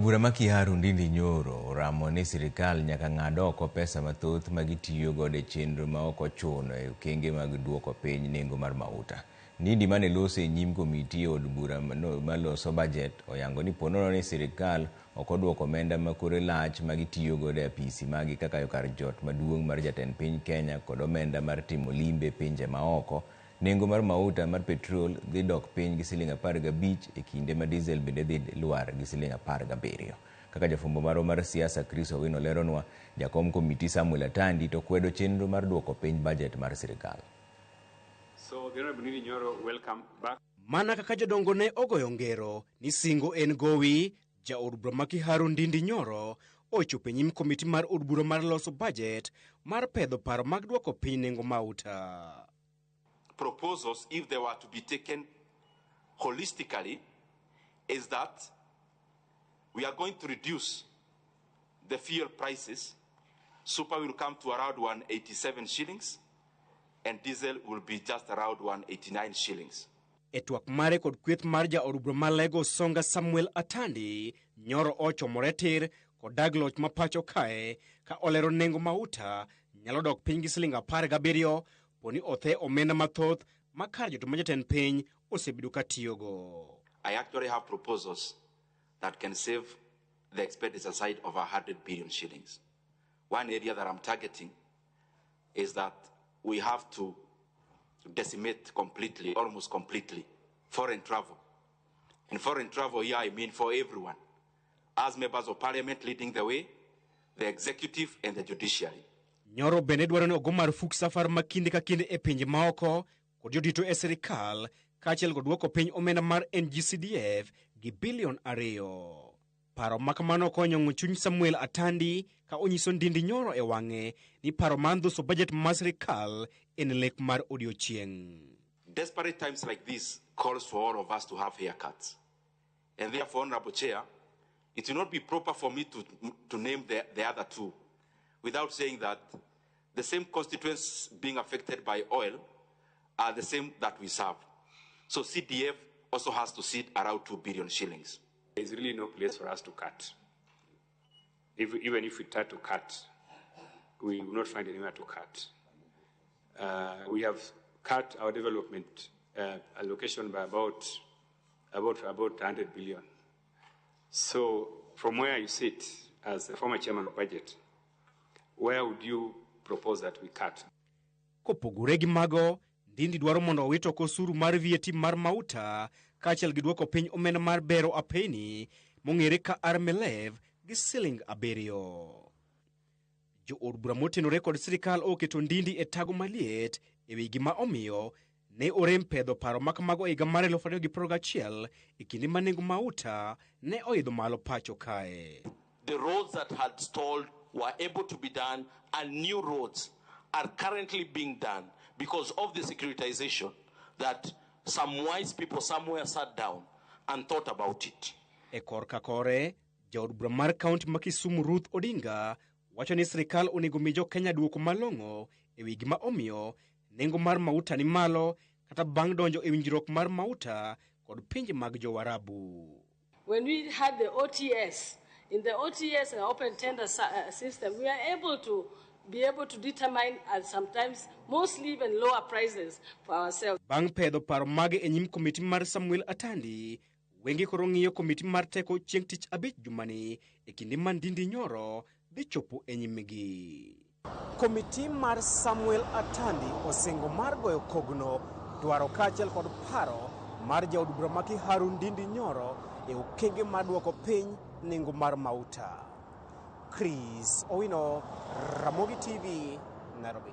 Bura ma Kiharu Ndindi Nyoro oramo ni sirikal nyaka ng'ad oko pesa mathoth ma gitiyo godo e chenro ma ok ochuno e okenge mag duoko piny nengo mar mauta. Ndindi mane loso e nyim komiti e od bura maloso bajet oyango ni ponono ni sirikal ok oduoko omenda ma kore lach ma gitiyo godo e apisi magi kaka kar jot maduong' mar jatend piny Kenya kod omenda mar timo limbe pinje maoko, nengo mar mauta mar petrol dhi dok piny gi siling 15 e kinde ma diesel bende dhi lwar gi siling 17. Kaka jafwambo marwa mar siasa Chris Owino leronwa, jakom komiti Samuel Atandi to kwedo chenro mar duoko piny bajet mar sirikal. So the Honorable Ndindi Nyoro, welcome back. Mana kaka jodongo ne ogoyo ngero ni singo en gowi, jaod bura ma Kiharu Ndindi Nyoro ochopo e nyim komiti mar od bura mar loso bajet mar pedho paro mag duoko piny nengo mauta. Proposals, if they were to be taken holistically, is that we are going to reduce the fuel prices. Super will come to around 187 shillings, and diesel will be just around 189 shillings. E twak mare kod kweth mar jaod bura ma Lego Songa Samuel Atandi, Nyoro ochomore tir kod dag loch ma pacho kae ka olero nengo mauta nyalo dok piny gi siling 17 poni othe omenda mathoth ma kar jot ma jatend piny osebedo ka tiyogo. I actually have proposals that can save the expenditure side of 100 billion shillings. One area that I'm targeting is that we have to decimate completely, almost completely, foreign travel. And foreign travel here, I mean for everyone. As members of parliament leading the way, the executive and the judiciary. Nyoro bende dwaro ni ogo marfuk safar ma kinde ka kinde e pinje maoko kod jodito e sirikal kaachiel kod duoko piny omenda mar NGCDF gi bilion 2. Paro ma kamano onyong'o chuny Samuel Atandi ka onyiso Ndindi Nyoro e wang'e ni paro mar ndhuso bajet mar sirikal en lek mar odiochieng'. Desperate times like this calls for all of us to have haircuts. And therefore, Honorable Chair, it will not be proper for me to name the other two without saying that the same constituents being affected by oil are the same that we serve. So CDF also has to sit around 2 billion shillings. There is really no place for us to cut. Even if we try to cut, we will not find anywhere to cut. We have cut our development allocation by about 100 billion. So from where you sit as the former chairman of budget, where would you propose that we cut? Kopogore gi mago, Ndindi dwaro mondo owit oko osuru mar VAT mar mauta kaachiel gi duoko piny omenda mar bero apeni mong'ere ka RMLF gi siling 7. Jo od bura motenore kod sirikal oketo Ndindi e tago maliet e wi gima omiyo ne orem pedho paro ma kamago e higa mar 2021 e kinde ma nengo mauta ne oidho malo pacho kae. The roads that had stalled were able to be done, and new roads are currently being done because of the securitization that some wise people somewhere sat down and thought about it. E korka kore, jaod bura mar kaunti ma Kisumu Ruth Odinga wacho ni sirikal onego mi jo Kenya duoko malong'o e wi gima omiyo nengo mar mauta ni malo kata bang' donjo e winjruok mar mauta kod pinje mag Jowarabu. When we had the OTS, in the OTS and open tender system, we are able to be able to determine and sometimes mostly even lower prices for ourselves. Bang' pedho paro mage e nyim komiti mar Samuel Atandi, wenge koro ng'iyo komiti mar teko chieng' tich abich jumani e kinde ma Ndindi Nyoro dhi chopo e nyimgi. Komiti mar Samuel Atandi osingo mar goyo kogno dwaro kaachiel kod paro mar jaod bura ma Kiharu Ndindi Nyoro e okenge mar duoko piny nengo mar mauta. Chris Owino, Ramogi TV, Nairobi.